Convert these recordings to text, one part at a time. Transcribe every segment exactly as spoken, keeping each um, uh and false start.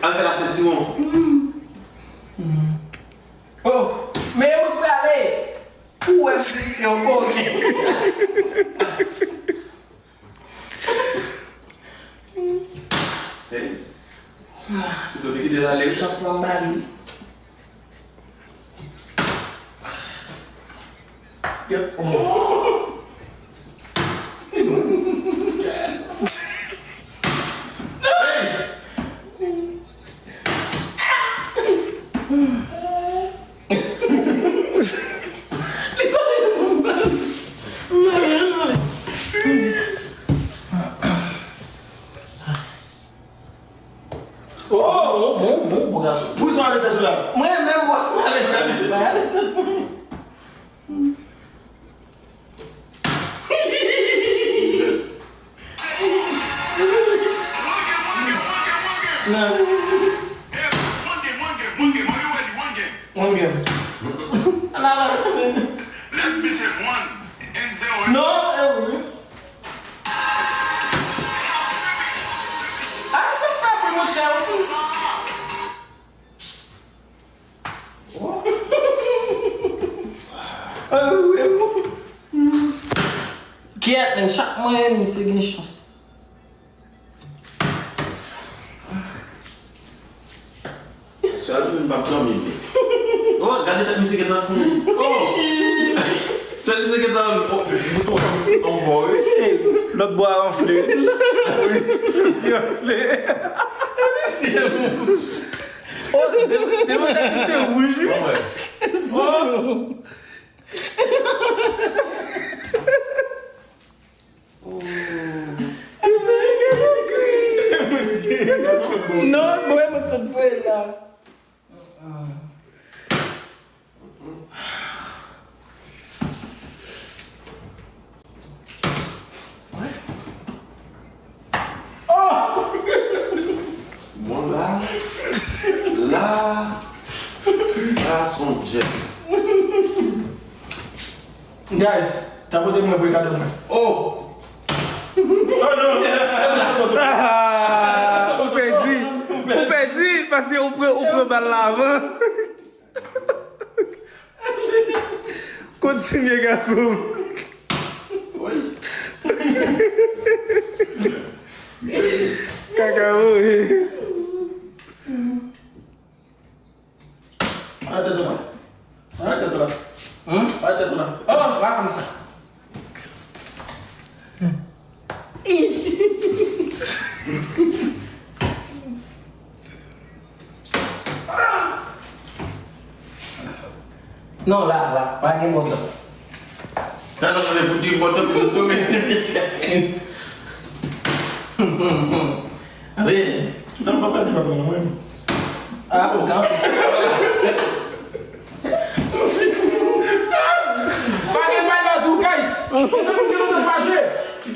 Al fè la sentiwon. Oh, men ou prale. Ou wè misye, ok. Hey. Ou te kite l ale. Chans lan ba li. Yep. Oh, bon, bon, bon, bon gason. Poukisa w ale tèt ou la? Mwen menm, mwen ale tèt mwen, mwen ale tèt mwen. One game. Ala, ala. Non, eh oui. Ala sa fè bri, monchè. Kyèt, men chak mwen, se gen chans. Sè a li menm p ap dòmi vre. Oh, gade tèt misye gentan fou. Oh! Tèt misye gentan, oh, bouton an bò, wi. Lòt bò a anfle. Li anfle. Misye, oh, de, de mwen tèt misye wouj, wi. Oh! Non, mwen, mwen sot voye la. Oh! Bon, la, la, sa se yon djèl. Guys, tapote mwen vre kado mwen. Oh! Oh non! Ah, ou pèdi. Ou pèdi paske ou pran, ou pran bal la avan. Kontinye, gason. Wi. Kaka, wi. Arete tèt ou la. Arete tèt ou la. Hum? Arete tèt ou la. Oh, pa konsa. Non, la, la, pa gen bòtòp. Tande, tande, fout di bòtòp, fout di bòtòp. Ale. Non, papa, di papa, mwen. Ah, ou kanpe. Pa gen bay ba tou, guys. Mezanmi, m gen lontan pa jwe.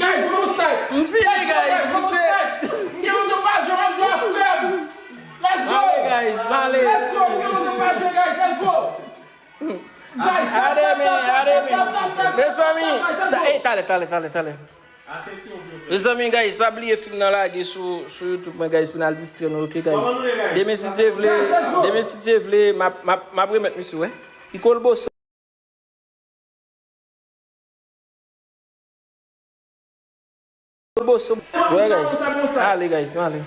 Guys, vamos style. M fini, guys. Vamos style. M gen lontan pa jwe, m ap jwe a fèb. Let's go. Male, guys, male. Let's go, m gen lontan pa jwe, guys. Let's go. Guys, tap, tap, tap, tap, tap, tap, tap, guys, let's go. Mezanmi, ta-, ey, talè, talè, talè, talè. Mezanmi, guys, pa bliye fim nan lage sou, sou YouTube mwen, guys, pou n al distrè nou, ok, guys? Demen, si Dye vle, demen, si Dye vle, m ap, m ap, m ap remèt misye, wè. Li kolboso. Kolboso. Wè, guys. Ale, guys, ale.